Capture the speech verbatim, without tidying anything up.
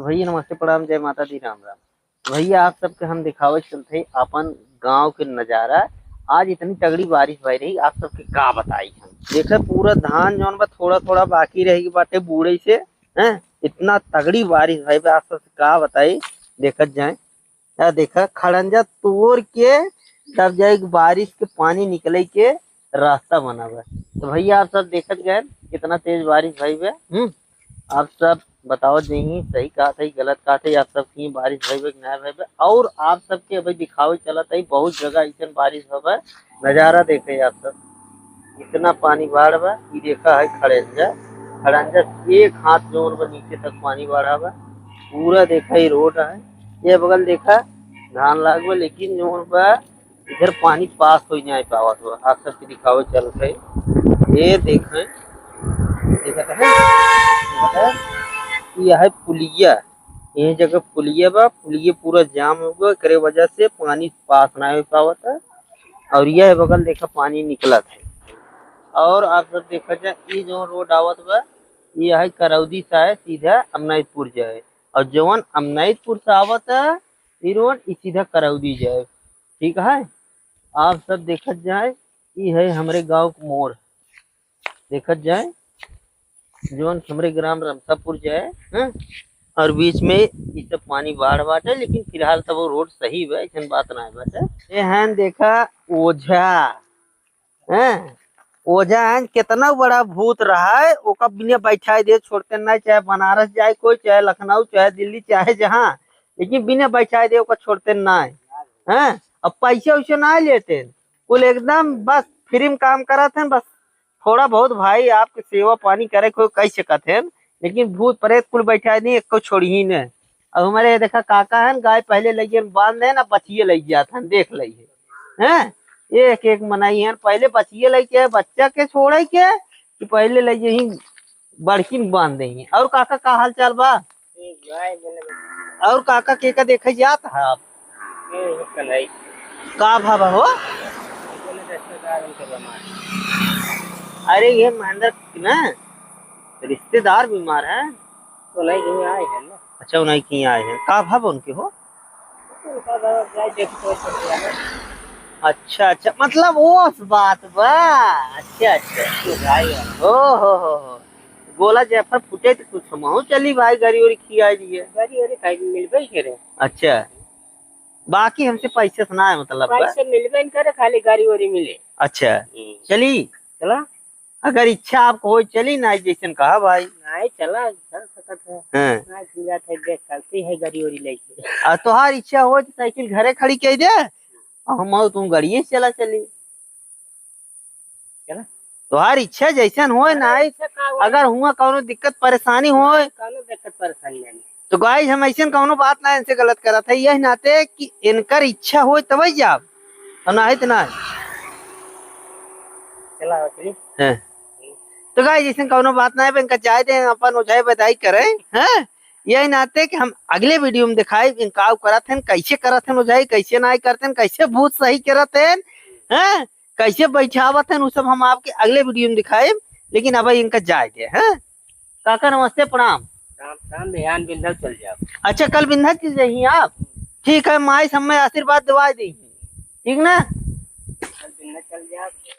भैया नमस्ते, प्रणाम, जय माता दी, राम राम। भैया आप सबके हम दिखावे चलत हई आपन गाँव के नजारा। आज इतनी तगड़ी बारिश भई रही, आप सबके का बताई हम। देखे पूरा धान जौन बा थोड़ा थोड़ा बाकी रह गई बाटे बूड़े से, हैं? इतना तगड़ी बारिश भई बा, आप सबके का बताई, देखत जाए। या देखा, खड़ंजा तोड़ के तब जाए बारिश के पानी निकले के रास्ता बना बा। तो भैया आप सब देखत गए कितना तेज बारिश भई बा। हम्म, आप सब बताओ देही, सही कहत है, गलत कहत है, आप सब की बारिश भई बा कि ना भई बा। और आप सबके अभी दिखावे चलत है, बहुत जगह ऐसन बारिश भवा, नजारा देखे आप सब। इतना पानी बाढ़ बा, ई देखा है खड़ंजा, खड़ंजा एक हाथ जोर बा नीचे तक पानी बाढ़ा बा। पूरा देखा ई रोड है, ये बगल देखा धान लाग बा, लेकिन जोर बा इधर पानी पास हो नहीं पावत बा। आप सबके दिखावे चलत है, ये देखें, देखत है, देखत है, ई है पुलिया, ये जगह पुलिया बा, पुलिया पूरा जाम हो गया, एकरे वजह से पानी पास ना हो पावत है। और यह बगल देखा पानी निकलत है। और आप सब देखा जाए, ई जौन रोड आवत बा, ई है करौदी से है सीधा अमनाइतपुर जाए, और जौन अमनाइतपुर से आवत है, ई रोड ई सीधा करौदी जाए। ठीक है, आप सब देखत जाए, ई है हमरे गाँव के मोड़, देखत जाए जौन हमरे ग्राम रमतापुर जाए, हैं? और बीच में ई सब पानी बाढ़ बाटे, लेकिन फिलहाल तब वो रोड सही बा, ऐसन बात ना बाटे। ये हैं देखा ओझा, हैं? ओझा हैं, कितना बड़ा भूत रहा है, ओका बिना बैठाए दे छोड़ते नहीं, चाहे बनारस जाए कोई, चाहे लखनऊ, चाहे दिल्ली, चाहे जहाँ, लेकिन बिना बैठाए दे ओका छोड़ते नहीं, हैं? अब पैसे वैसे ना लेते, कुल एकदम बस फ्री में काम करत हैं, बस थोड़ा बहुत भाई आपके सेवा पानी करे कोई कह सकत हैं, लेकिन भूत प्रेत कुल बैठा नहीं, एको छोड़ी ही ने। अब हमारे ये देखा काका हैं, गाय पहले लइए बांध दें ना, बचिए लइ जात हैं, देख लइए, हैं? एक एक मनई हैं, पहले बचिए लइ के बच्चा के छोड़े के कि पहले लइए ही बड़किन बांध दें। और काका का हाल चाल बा? ठीक बा, एकदम। और काका के का देखे जात है आप? ए, वो कन्हई। का भवा हो? कोनो रिश्तेदार उनके बीमार है। अरे ये महेंद्र के ना रिश्तेदार बीमार है। उन्हीं के यहाँ आए हैं ना। अच्छा, उन्हीं के यहाँ आए हैं। का भवा उनके हो? उनका भवा जाए देख तो पड़ गया ना। अच्छा अच्छा, मतलब वो बात बा। अच्छा अच्छा। तो भाई है। ओ हो हो हो। गोला जैफर फूटे तो कुछ हमहू चली भाई, गरी ओरी खियाई दिए। गरी ओरी खाई मिलबे ही करे। अच्छा, बाकी हमसे पैसे से ना है मतलब बा। पैसे मिलबे न करे, खाली गरी ओरी मिले। अच्छा, हम्म। चली। चला। अगर इच्छा आपको हो चली ना, जैसन कहा भाई। नहीं चला, चल सकत है। हाँ। ना झिंझात है, देख चलती है गरी ओरी लेके। आ तोहार इच्छा हो तो साइकिल घरे खड़ी कइ दे, और हम और तुम गड़िए से चला चली। चला। तोहार इच्छा जैसन होए ना, अरे, इच्छा का होए? अगर हुआ कौनो दिक्कत परेशानी होए, कौनो दिक्कत परेशानी नहीं। तो गाइस, हम ऐसन कौनो बात ना इनसे गलत करत है, यही नाते कि इनकर इच्छा होए तबे जाब, और ना है तो ना है। चला, चली। हैं। तो गाइस, ऐसन कौनो बात ना है, इनका जाए दे, अपन ओझाई बधाई करें, हैं? यही नाते कि हम अगले वीडियो में दिखाई इनका करत हैं, कैसे करत हैं ओझाई, कैसे ना करत हैं, कैसे भूत सही करत हैं, हैं? कैसे बैठावत हैं, उ सब हम आपके अगले वीडियो में दिखाएब, लेकिन अब इनका जाए दे, हैं? काका नमस्ते, प्रणाम। राम राम, बिहान बिंधा चल जाओ। अच्छा, कल बिंधा चल जाइए आप? ठीक है, माई सब में आशीर्वाद दिवा दी, ठीक ना?